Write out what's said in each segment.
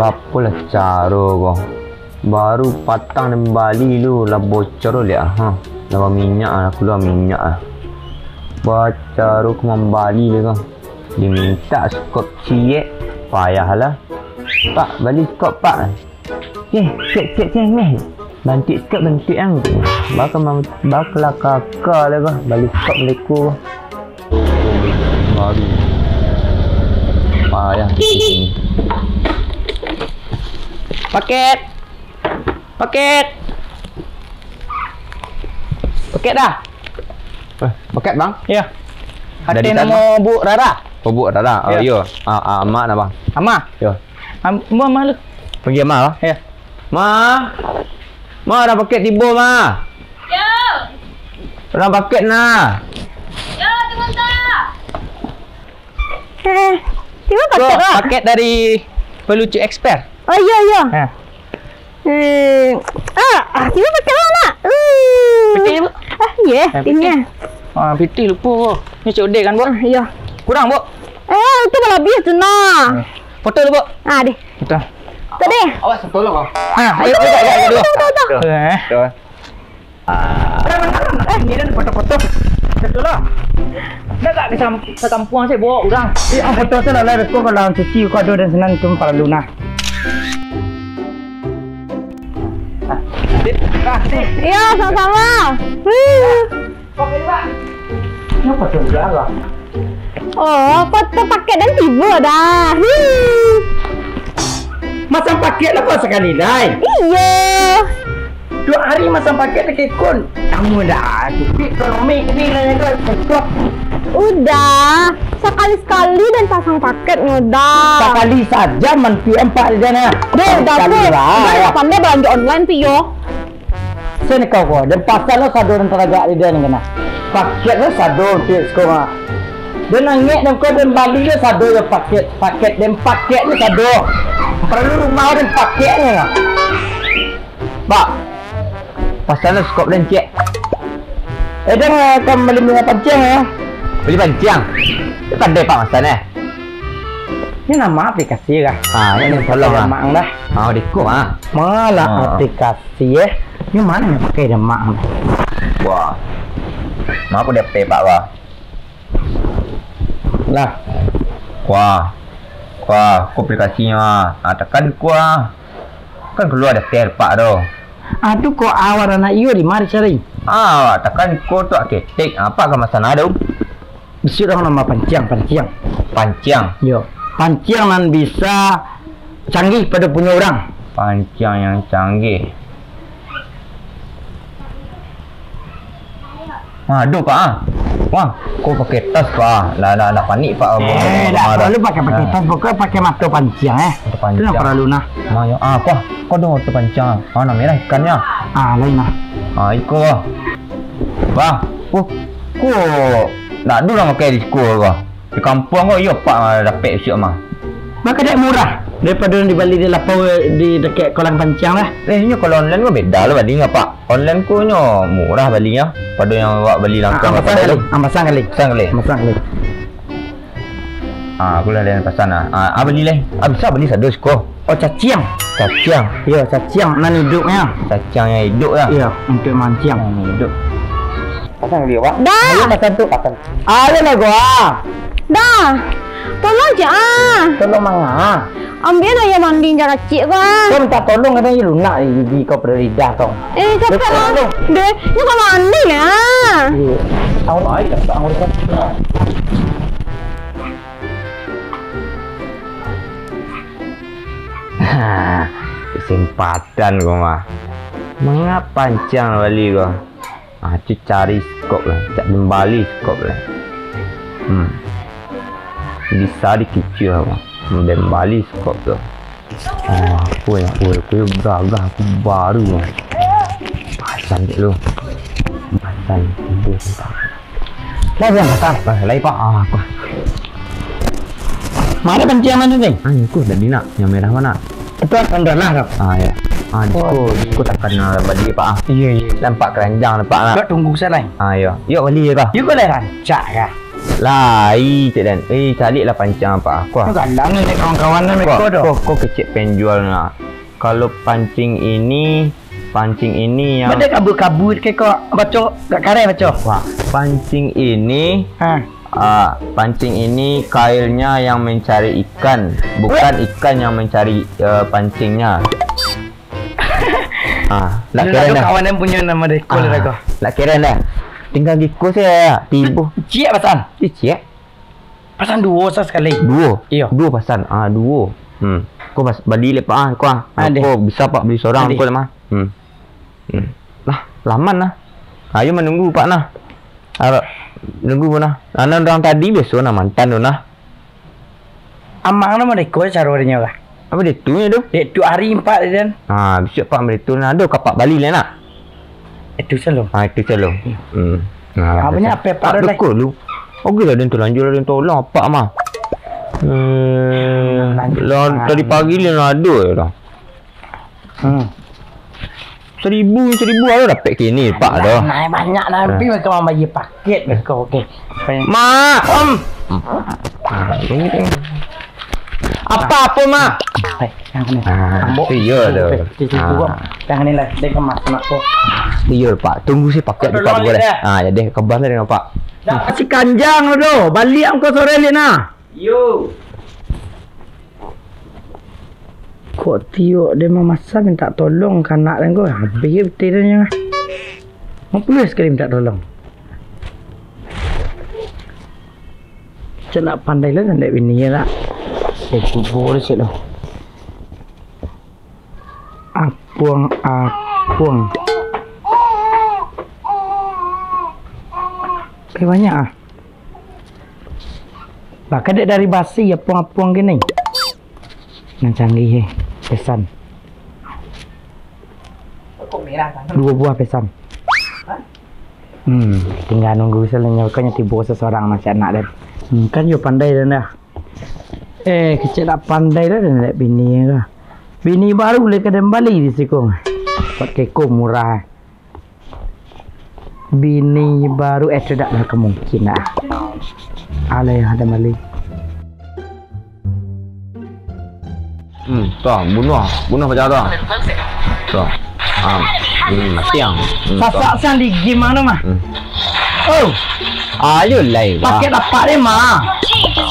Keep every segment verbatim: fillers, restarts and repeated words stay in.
Apolah caro ko? Baru patang den bali lu, lah bocor liak, ha. Lah baminyak lah, kalua minyak lah. Bacaro ko mambali lu ko. Dimintak skop ciek, payahlah. "Pak, bali skop, Pak." "Eh, ciek, ciek, ciek, meh." Bantuak skop, bantuak ang. Baka mam-, baka lah kaka lah ko. Bali skop mereka ko. Baru. Payah di sini. Paket. Paket. Paket dah. Eh, paket, Bang? Iya. Dari Ate sana? Namo Buk Rara. Oh, Buk Rara. Oh, Iya. iyo. Ah, ah, Amak nah, Bang. Ama. Yo. Am-, ambo Ama lu. Panggil Ama lah. Iya. Ma. Ma, urang paket tibo, Ma. Yo. Urang paket nah. Yo, tunggu sebentar. Eh, tibo Bro, paket, Pak. Paket dari Pelucu Expert. Oh, iya, iya. Ha. Eh, ah, ah, tibo paket lah, nak. Uh. Pitih, Bu? Ah, iya, Eh, pitih. pitihnya. Ah, pitih lupo. Ni cek odeh kan, Bu? Ah, iya. Kurang, Bu? Eh, itu balabiah tu, nah. Hmm. Foto dulu, Bu. Ah, deh. Foto. Tadi. Awas, foto dulu, Bu. Ah, Itu, ayo, ayo, ayo, ayo, ayo, dulu. itu, itu, itu. Eh. Tuh. Ah. Ini kan foto-foto. Betul lah. Dah tak kesam-, sekampuang saya bawa orang. Eh, ah, foto tu lah, lah, beko kalau cuci kau ada dan senang tu paralu nah. Ah, sip. Ah, sip. Iya, sama-sama. Wih. Kenapa tu darah? Oh, foto paket den tibo dah. Hmm. Masang paket lah kau sakali lai. Iyo. Duo hari masang paket lah kekon. Kamu dah, cupik ekonomi kini lah ya, kau. Udah, sakali-sakali den pasang paketnyo dah. Sakali saja mantuak empat di sana. Deh, dah Sakali tu. Lah. Udah, pandai balanjo online tu yo. Sen kau ko, den pasang lo sado nan taragak di den kena. Paket lo sado untuak siko mah. Den angek den ko den bali lo sado jo paket, paket den paket lo sado. Paralu rumah den pakeknyo lah. Pak, pasang lo skop den ciek. Eh, den, eh, ka bali minyak panciang yo. Bali panciang? Tadi Pak masan eh. Ini nama aplikasi kah? Ah, ini tolong, ah. Mak ang dah. Ah, di ko, ah. Malah Ah. aplikasi, eh. Ini mana yang pakai dah mak ang? Wah. Maaf udah pay, Pak, wah. Lah. Wah. Wah, ko aplikasinya. Ah, tekan ko, ah. Kan kalua dah pay, Pak, tu. Ah, tu ko awal anak iyo di mari cari. Ah, tekan ko tu ketek. Apa ka masan ado? Bisuak urang nama panciang, panciang. Panciang. Yo, panciang nan bisa canggih pado punyo urang. Panciang yang canggih. Ah, aduh, Pak, ah. Wah, ko pakai tas, Pak. Lah, lah, lah panik, Pak. Eh, dah, marah. Perlu pakai, pakai Ah. tas, pokoknya pakai mato panciang, eh. Mato panciang. Tu yang perlu, nah. Nah, yo. Ah, ko, ko ado mato panciang. Ah, nah, merah ikannyo. Ah, lain, nah. Ah, iko, Pak. Bah, uh, ko ndak ado urang makai di siko ko. Di kampuang ko iyo, Pak, dapek bisuak mah. Mako dek murah daripado nan dibali di lapau di dakek kolam panciang lah. Eh, inyo kalau online ko beda lah bali nyo, Pak. Online ko nyo murah balinyo pado yang awak bali Ah, langsuang ampasan kapado kali, tu. ampasan kali. Ampasan kali. Ampasan kali. Ah, aku lah lain pasan ah. Ah, ah, bali lai. Ah, bisa bali sado siko. Oh, caciang. Caciang. Iyo, caciang nan idupnyo. Caciang yang iduik lah. Iyo, untuak manciang. Yang iduik. Pasang dulu, Pak. Dah. Ayo, pasang tu, pasang. Ayo lah, gua. Dah. Tolong je ah. Tolong manga. Ambiak lah aia mandi inja kacik ko ah. Kau minta tolong, kadang iyo lunak di gigi kau pado lidah kau. Eh, capek lah. Tolong. Deh, ni kau mandi lah. Iya. Tahu lah, ayo, tak tahu. Ha, kesempatan ko mah. Manga panciang bali ko. Ah, tu cari skop lah, cak den bali skop lah. Hmm. Bisa dikicuah ko. Den bali skop tu. Ah, aku ya, aku, aku gagah, aku baru. Pasan dek lu. Pasan. Lah, Bang, pasan. Ah, lai, Pak. Ah, aku. Mana panciang nan tu, Bang? Ah, yang ku tadi nak, yang merah mana? Itu kan ranah, Bang. Ah, ya. Ah, Oh. Ko, ko takkan, ah, bali, Pak, ah. Iya, iya. Nampak keranjang, nampak, nak. Bak tunggu sana. Ah, iya. Yuk, bali, ya, Pak. Yuk, ko lai rancak, kah? Lai, Cik Den. Eh, caliaklah pancing apak. Kuah. Galang ni kawan-kawan ni, Kuah, meko doh. Kuah, kuah kecek penjual nak. Kalau pancing ini, pancing ini yang Bade kabut-kabut ke kok, baco, gak kareh baco. Wah, pancing ini, Ha. ah, pancing ini kailnya yang mencari ikan, bukan ikan yang mencari, eh, pancingnya. Ah, nak Ado keren dah. Kawan yang punya nama deko Ah, lah kau. Nak keren dah. Tinggal giko saja, tibo. Ciek pasan. Ciek. Pasan duo sa sakali. Duo? Iyo. Duo pasan. Ah, duo. Hmm. Ko pas bali le, Pak, ah, ko, ah. Ah, deh. Ko bisa, Pak, bali sorang, Deh. Ko le mah. Hmm. Hmm. Nah, laman nah. Ayo manunggu, Pak, nah. Arak, nunggu nah. Anak urang tadi biaso nah, mantan tu nah. Amang tu madeko caro dinyo kah? Apa dia tu nya tu? Dek tu ari empat dia dan. Ha, bisuak Pak bali tu nah, ado ka Pak bali lah nak? Itu salo. Ha, itu salo. Hmm. Nah, Apa nya, biasa. Apa, Pak, Pak dah? Duko lu. Oke lah, den tu lanjut lah, den tolong apak mah. Eh, Lanjut lah, tangan. Tadi pagi lah ado ya dah. Hmm. Seribu, seribu ado dapek kini, Pak, dah. Nah, banyak lah, tapi mereka mambayar paket mereka, oke. Mak! Om! Apa, apa, Mak? Eh, yang ni. Ah, Ambok. Iyo, tu. Oke, di situ, Ah. Bang. Yang ni lah, dia kemas, nak tu. Iyo, Pak. Tunggu si paket Aduh, di Pak boleh. Ah, ya deh, kemas deh, Pak. Dah, si kanjang tu. Baliak engkau sore ni, nah. Yo. Kok tiok dia mamasak minta tolong ka anak den ko, habih pitih dia nyo. Mapuas sakali minta tolong. Cak nak pandai lah, nak bini lah. Eh, kubur cak tu. Apuang, apuang. Eh, banyak ah. Bah, kadek dari basi apuang-apuang gini. Nan canggih, eh. Pesan. Dua buah pesan. Hmm, tinggal nunggu salanyo, bukannya tibo seseorang macam nak dan. Hmm, kan yo pandai dan dah. Eh, kecek dak pandai dah dan dak bini dah. Bini baru le kadang bali di sikong. Buat keko murah. Bini baru, eh, tu dak lah kemungkinan. Alah yang ada bali. Hmm, tu, bunuh, bunuh pacar tu. Tu. Ah, hmm, mati ang. Hmm, tu. Sasak sang di game mana mah? Hmm. Oh, ayo lai lah. Pakai dapat deh mah.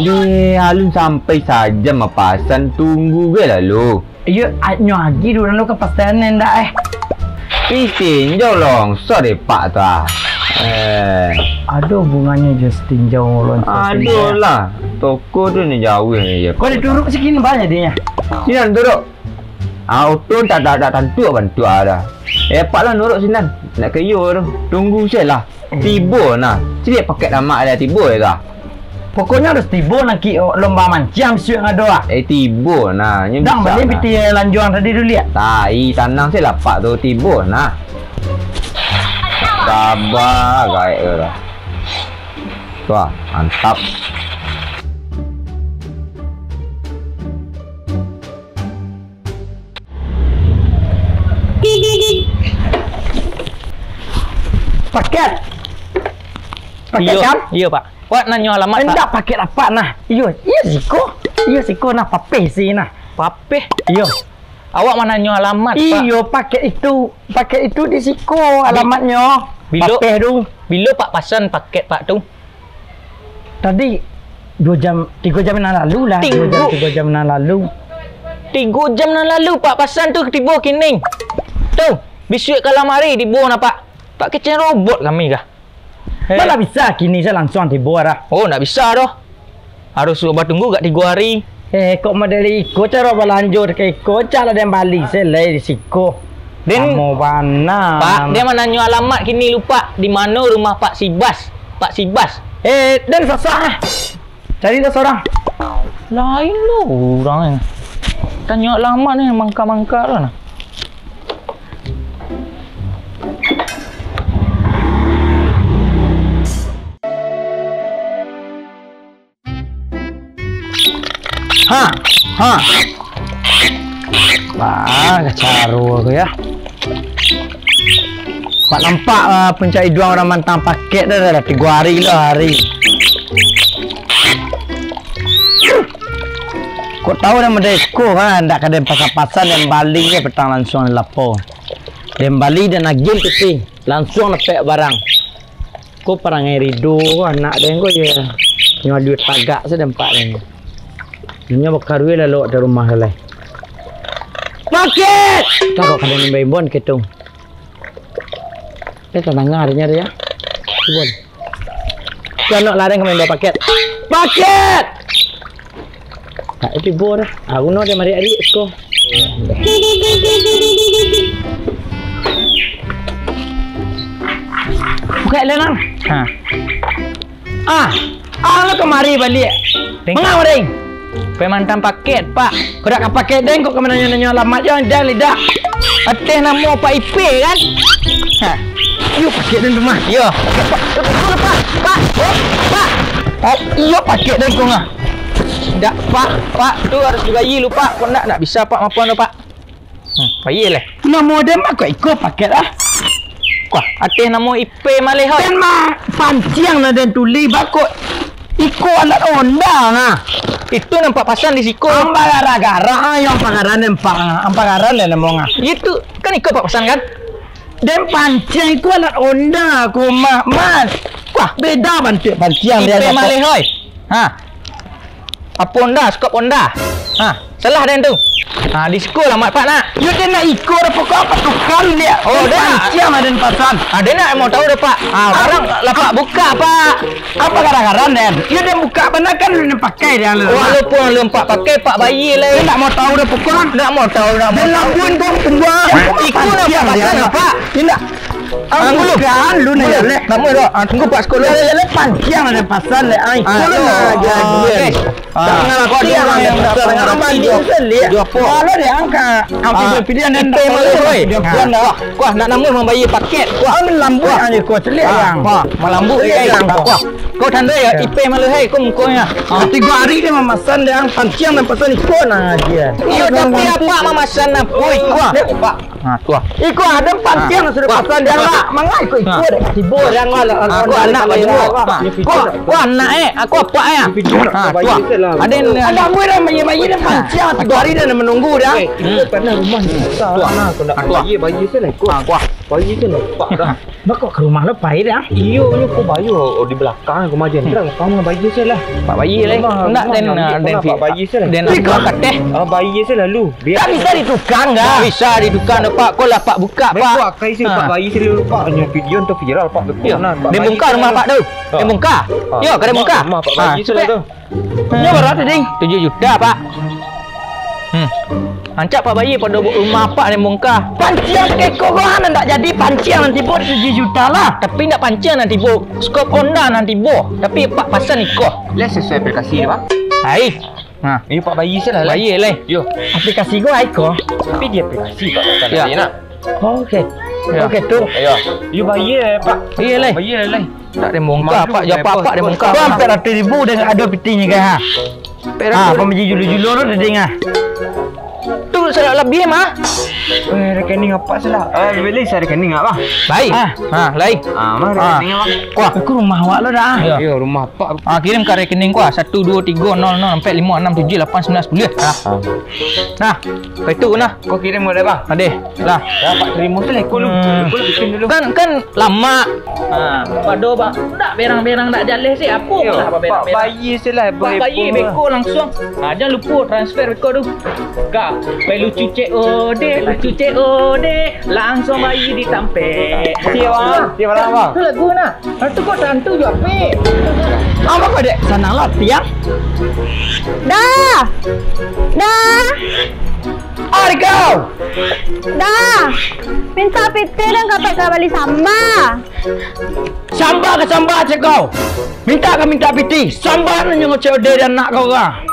Di alun sampai saja mapasan, tunggu ge lalu. Iyo, nyo agi dulu kepastian ndak eh. Ih, tinjau longsor deh, Pak, tu, ah. Eh. Ado hubungannyo jo tinjau longsor. Ado lah. Toko tu ni jauah ni je. Kau dituruik sikini banyak dia. Sinan turuik. Ah, oto tak, tak, tak tantu bantuak dah. Eh, Pak lah nuruik sinan. Nak ke iyo tu. Tunggu se lah. Tibo nah. Ciliak paket amak dah tibo ya kah? Pokoknyo harus tibo nan ki lomba manciang bisuak nan ado ah. Eh, tibo nah. Nyo Dang bisa bali nah. Pitih lanjuang tadi tu liak. Tai, tanang se lapak tu, tibo nah. Sabar, gaek tu lah. Wah, mantap. Paket. Paket Iyo, kan? Iyo, Pak. Wak nanyo alamat, Pak. Indak, paket apak nah. Iyo, iyo siko. Iyo siko nah, papeh si nah. Papeh? Iyo. Awak mananyo alamat, Pak. Iyo, paket itu. Paket itu di siko Bi-, alamatnyo. Bilo, Papeh tu. Bilo Pak pasan paket Pak tu? Tadi, dua jam, tigo jam nan lalu lah. Tigo. Dua jam, tigo jam nan lalu. Tigo jam nan lalu, Pak, pasan tu tibo kini. Tu, bisuak ka lamari tibo nah, Pak. Pak kecek robot kami kah? Eh. Mana bisa kini se langsuang tibo dah. Oh, ndak bisa doh. Harus batunggu gak tigo hari. Eh, kok model iko caro balanjo ka iko, caro den bali se lai di siko. Den, Lamo bana. Pak, den mananyo alamat kini lu, Pak. Di mano rumah Pak Sibas? Pak Sibas. Eh, den sasak ah. Cari lah sorang. Lain lo urang ni. Tanyo alamat ni mangka-mangka lah nah. Ha, ha. Wah, kacaro aku ya. Pak nampak lah puncak iduang urang mantang paket dah, dah, dah tigo hari lo hari. Kok tahu dah model ko kan, ndak ka den pasan-pasan, den bali je patang langsuang di lapau. Den bali, den agiah pitih, langsuang dapek barang. Ko parangai Rido ko, anak den ko, yo. Nyo aduah tagak se den apak den. Inyo bakaruih lalu dari rumah lai. Paket! Takut ka den imbau-imbauan kitu. Eh, tadanga arinyo tu, yo. Cubo. Tu anak ladang ka main bawa paket. Paket! Tak, itu tibo dah. Ah, guno dia mariak-riak siko. Buka lah, Nang. Ha. Ah, ah, lo kamari baliak. Ding. Manga, Ding? Pai maanta paket, Pak. Kok dak ka paket, Ding? Kok ka mananyo-nanyo alamat jo, Ding, lidah? Ateh namo Pak Ipe, kan? Ha. Iyo, paket den tu mah. Iyo. Pak, Pak, Pak, Pak. Oh, iyo, paket den tu mah. Dak, Pak, Pak, tu harus dibayia lu, Pak. Kok ndak, ndak bisa, Pak, maafan tu, Pak. Hmm, bayia lai. Namo den mah kok iko paket ah. Wah, ateh namo Ipe maleh, hoi. Den mah panciang lah den tuli, bako iko alat onda nah. Itu nan apak pasan di siko. Ampagara-gara, ah, yang ampagara den, Pak, ah. Ampagara den namo ngah. Itu kan iko apak pasan kan? Den panciang iko alat onda ko mah, Mas. Wah, beda bantuak panciang den. Ipe maleh, hoi. Ha. Apo onda, skop onda. Ha, salah den tu. Ha, di siko alamat Pak nak. Yo, den nak iko dah pokok apo tukang dia. Oh, den nak. Panciang lah den pasan. Ha, den nak mau tahu dah, Pak. Ha, barang lah Pak buka, Pak. Ampagara-gara den? Yo, den buka bana kan den pakai dia lu. Oh, walaupun alun Pak pakai, Pak bayia lai. Den nak mau tahu dah pokok. Nak mau tahu, nak mau tahu. Den labuan kau tunggu. Iko nak Pak pakai, Pak. Indak. Ah, tunggu lu. Bukan, lu nak jaleh. Nak mui, Dok. Ah, tunggu, Pak, sekolah. Jaleh-jaleh panciang lah den pasan, leh. Ai, ah, sekolah lah, ah, jaleh. Oke. Ah, janganlah kau ada orang yang datang dengan api, Dok. Kalau dia angkat, api berpilihan dan Ipe tak maleh, tahu, oi. Dia pulang dah. Kuah, nak namuah mambayia paket. Kuah. Ah, malambuk aja kau, celiak yang. Kuah, malambuk, eh. Kuah. Kau tanda ya, Ipe maleh, hei, kau mukonyo. Ah, tigo hari dia mamasan, dia panciang dan pasan iko nah, dia. Iyo, tapi apak mamasan apo iko? Pak. Ha, tu ah. Iko ado panciang sudah pasan dia lah. Mangai iko iko dek tibo dia lah. Ha, ko anak baju. Ha, ko anak eh, ko apak eh. Ha, tu ah. Ado ni. Ado mui dah bayia-bayia dah panciang tigo hari dah manunggu dah. Eh, iko pernah rumah ni. Tu ah. Nah, kau nak bayia, bayia se lah iko. Ha, ko ah. Bayia se lah, Pak dah. Bako ka rumah lo pai dah. Iyo, iyo, ko bayia, oh, di belakang ko majen. Terang, kau bayia se lah. Pak bayia lai. Ndak den, den Pak bayia se lah. Den nak buka teh. Ah, bayia se lalu. Biar tak bisa ditukang dah. Tak bisa ditukang dah, Pak. Ko lah Pak buka, Pak. Beko akai se, Pak bayia se lalu, Pak. Nyo video tu viral, Pak. Beko nah, Pak bayia se lalu. Yo. Den bongkar rumah Pak tu. Den bongkar. Yo, ka den bongkar. Rumah Pak bayia se lalu tu. Nyo bara tu, Ding? Tujuah juta, Pak. Hmm. Rancak Pak bayia pado rumah Apak den bongkah. Panciang sakiko ko, ha, nan ndak jadi panciang nan tibo tujuah juta lah. Tapi ndak panciang nan tibo, skop onda nan tibo. Tapi Apak pasan iko. Lah sasuai aplikasi tu, Pak. Ai. Ha. Iyo, Pak bayia se lah. Bayia lai. Yo. Aplikasi ko ai ko. Tapi di aplikasi, Pak, pasan tadi nak. Oh, oke. Yo. Oke, tu. Yo. Yo, bayia, Pak. Bayia lai. Bayia lai. Tak den bongkah, Pak. Malu, Pak, den bongkah. Ampek ratuih ribu den ado pitinyo kan, ha? Ampek ratuih. Ha, pambali julo-julo tu, Ding, ah. Tu salah labiah mah. Eh, rekening Apak salah. Eh, beli sa rekening Apak. Lai. Ha, lai. Ah, mah rekening Apak. Kuah. Aku rumah awak lo dah. Yo. Yo, rumah Apak. Ah, kirim ka rekening kuah. Satu, dua, tiga, nol, nol, ampek, limo, anam, tujuah, lapan, sambilan, sapuluah. Ha. Nah, kau itu nah. Kau kirim ka Apak? Adeh. Lah. Yo, Apak tarimo se lah, iko lu. Hmm. Iko lu bikin dulu. Kan, kan Lamak. Ha, pado ba-, ndak berang-berang ndak jaleh se, apo lah berang-berang. Pak bayia se lah, Pak bayia beko langsuang. Ha, jan lupo transfer beko tu. Ka, pai lucu C O D, lucu C O D, langsuang bayia di tampek. Siap, Bang. Siap, Bang. Tu lagu nah. Ha, tu kok tantu juo apek. Apo kau dek? Sanang lah, tiang. Dah. Dah. Ari kau. Dah. Mintak pitih dong, kato ka bali samba. Samba ka samba, cek kau. Mintak ka mintak pitih. Samba nyo ngocek ode dan nak kau ka.